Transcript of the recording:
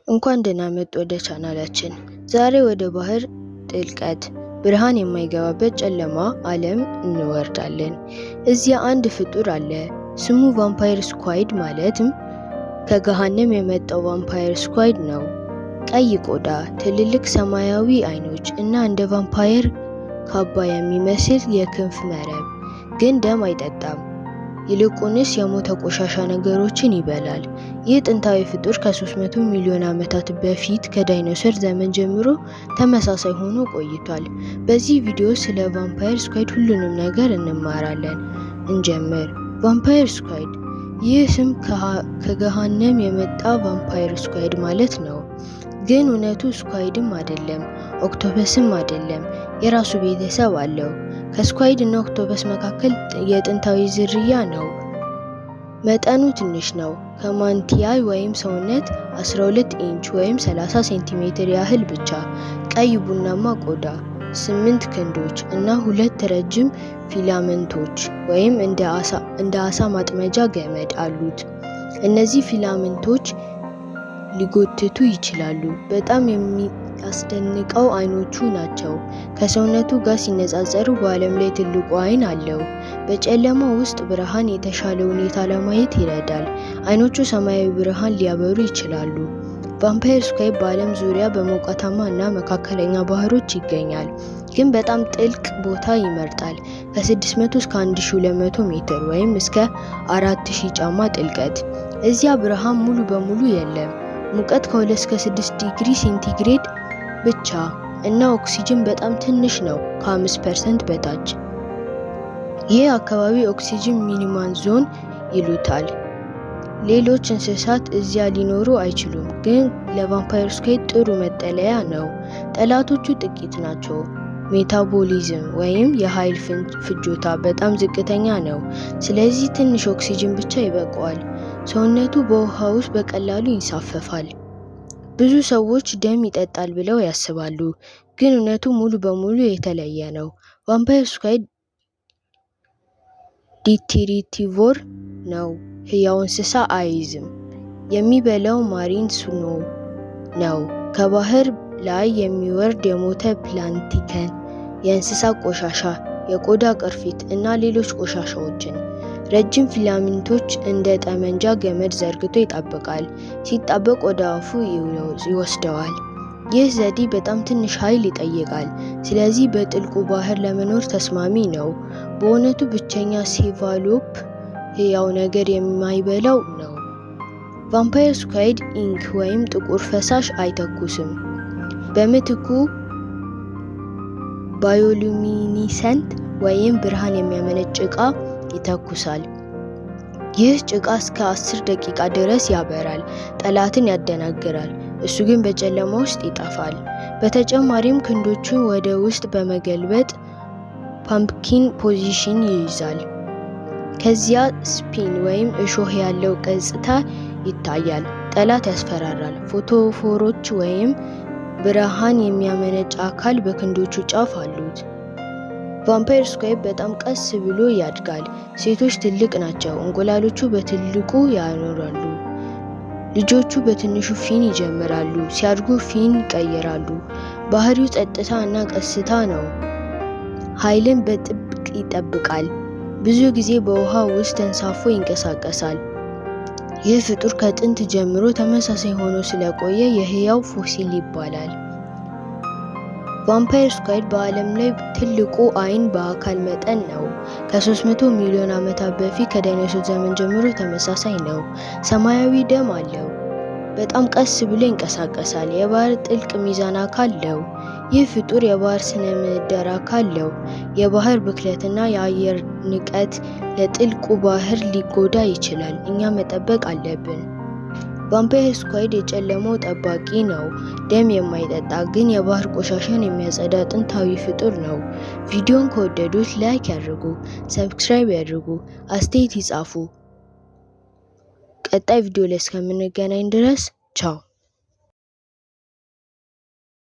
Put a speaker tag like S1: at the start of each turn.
S1: እንኳን ደህና መጡ ወደ ቻናላችን። ዛሬ ወደ ባህር ጥልቀት፣ ብርሃን የማይገባበት ጨለማ ዓለም እንወርዳለን። እዚያ አንድ ፍጡር አለ። ስሙ vampire squid፣ ማለትም ከገሃነም የመጣው vampire squid ነው። ቀይ ቆዳ፣ ትልልቅ ሰማያዊ አይኖች እና እንደ ቫምፓየር ካባ የሚመስል የክንፍ መረብ። ግን ደም አይጠጣም። ይልቁንስ የሞተ ቆሻሻ ነገሮችን ይበላል። ይህ ጥንታዊ ፍጡር ከ300 ሚሊዮን ዓመታት በፊት ከዳይኖሰር ዘመን ጀምሮ ተመሳሳይ ሆኖ ቆይቷል። በዚህ ቪዲዮ ስለ vampire squid ሁሉንም ነገር እንማራለን። እንጀምር። Vampire squid። ይህ ስም ከገሃነም የመጣ vampire squid ማለት ነው። ግን እውነቱ squid ም አይደለም፣ octopus ም አይደለም። የራሱ ቤተሰብ አለው። ከ squid እና octopus መካከል የጥንታዊ ዝርያ ነው። መጠኑ ትንሽ ነው። ከ manatee ወይም ሰውነት 12 ኢንች ወይም 30 ሴንቲሜትር ያህል ብቻ። ቀይ ቡናማ ቆዳ፣ ስምንት ክንዶች እና ሁለት ረጅም filament ኦች ወይም እንደ አሳ ማጥመጃ ገመድ አሉት። እነዚህ filament ኦች ሊጎትቱ ይችላሉ። በጣም የሚያስደንቀው አይኖቹ ናቸው። ከሰውነቱ ጋር ሲነጻጸሩ በዓለም ላይ ትልቁ አይን አለው። በጨለማ ውስጥ ብርሃን የተሻለ ሁኔታ ለማየት ይረዳል። አይኖቹ ሰማያዊ ብርሃን ሊያበሩ ይችላሉ። Vampire squid በዓለም ዙሪያ በሞቃታማ እና መካከለኛ ባህሮች ይገኛል። ግን በጣም ጥልቅ ቦታ ይመርጣል። ከ600 እስከ 1200 ሜትር ወይም እስከ 4000 ጫማ ጥልቀት። እዚያ ብርሃን ሙሉ በሙሉ የለም። ሙቀት ከ2 እስከ 6 ዲግሪ ሴንቲግሬድ ብቻ እና ኦክሲጅን በጣም ትንሽ ነው፣ ከ5% በታች። ይህ አካባቢ oxygen minimum zone ይሉታል። ሌሎች እንስሳት እዚያ ሊኖሩ አይችሉም፣ ግን ለ vampire squid ጥሩ መጠለያ ነው። ጠላቶቹ ጥቂት ናቸው። Metabolism ወይም የኃይል ፍጆታ በጣም ዝቅተኛ ነው፣ ስለዚህ ትንሽ ኦክሲጅን ብቻ ይበቃዋል። ሰውነቱ በውሃ ውስጥ በቀላሉ ይንሳፈፋል። ብዙ ሰዎች ደም ይጠጣል ብለው ያስባሉ፣ ግን እውነቱ ሙሉ በሙሉ የተለየ ነው። Vampire squid detritivore ነው። ሕያው እንስሳ አይዝም። የሚበላው marine snow ነው። ከባህር ላይ የሚወርድ የሞተ plankton፣ የእንስሳ ቆሻሻ፣ የቆዳ ቅርፊት እና ሌሎች ቆሻሻዎችን። ረጅም filament ኦች እንደ ጠመንጃ ገመድ ዘርግቶ ይጣበቃል። ሲጣበቅ ወደ አፉ ይወስደዋል። ይህ ዘዴ በጣም ትንሽ ኃይል ይጠይቃል፣ ስለዚህ በጥልቁ ባህር ለመኖር ተስማሚ ነው። በእውነቱ ብቸኛ cephalopod ሕያው ነገር የማይበላው ነው። Vampire squid ink ወይም ጥቁር ፈሳሽ አይተኩስም። በምትኩ bioluminescent ወይም ብርሃን የሚያመነጭ ጭቃ ይተኩሳል። ይህ ጭቃ እስከ 10 ደቂቃ ድረስ ያበራል፣ ጠላትን ያደናግራል፣ እሱ ግን በጨለማ ውስጥ ይጠፋል። በተጨማሪም ክንዶቹን ወደ ውስጥ በመገልበጥ pumpkin position ይይዛል። ከዚያ spine ወይም እሾህ ያለው ገጽታ ይታያል። ጠላት ያስፈራራል። Photophore ኦች ወይም ብርሃን የሚያመነጭ አካል በክንዶቹ ጫፍ አሉት። Vampire squid በጣም ቀስ ብሎ ያድጋል። ሴቶች ትልቅ ናቸው። እንቁላሎቹ በትልቁ ያኖራሉ። ልጆቹ በትንሹ fin ይጀምራሉ። ሲያድጉ fin ይቀይራሉ። ባህሪው ጸጥታ እና ቀስታ ነው። ኃይልን በጥብቅ ይጠብቃል። ብዙ ጊዜ በውሃ ውስጥ ተንሳፎ ይንቀሳቀሳል። ይህ ፍጡር ከጥንት ጀምሮ ተመሳሳይ ሆኖ ስለቆየ የሕያው ፎሲል ይባላል። Vampire squid በዓለም ላይ ትልቁ አይን በአካል መጠን ነው። ከ300 ሚሊዮን ዓመታት በፊት ከዳይኖሰር ዘመን ጀምሮ ተመሳሳይ ነው። ሰማያዊ ደም አለው። በጣም ቀስ ብሎ ይንቀሳቀሳል። የባህር ጥልቅ ሚዛን አካል ነው። ይህ ፍጡር የባህር ስነ ምህዳር አካል ነው። የባህር ብክለትና የአየር ንቀት ለጥልቁ ባህር ሊጎዳ ይችላል። እኛ መጠበቅ አለብን። Vampire squid የጨለማው ጠባቂ ነው። ደም የማይጠጣ ግን የባህር ቆሻሻን የሚያጸዳ ጥንታዊ ፍጡር ነው። ቪዲዮን ከወደዱት like ያድርጉ፣ subscribe ያድርጉ፣ አስተያየት ይጻፉ። ቀጣይ ቪዲዮ ላይ እስከምንገናኝ ድረስ ቻው።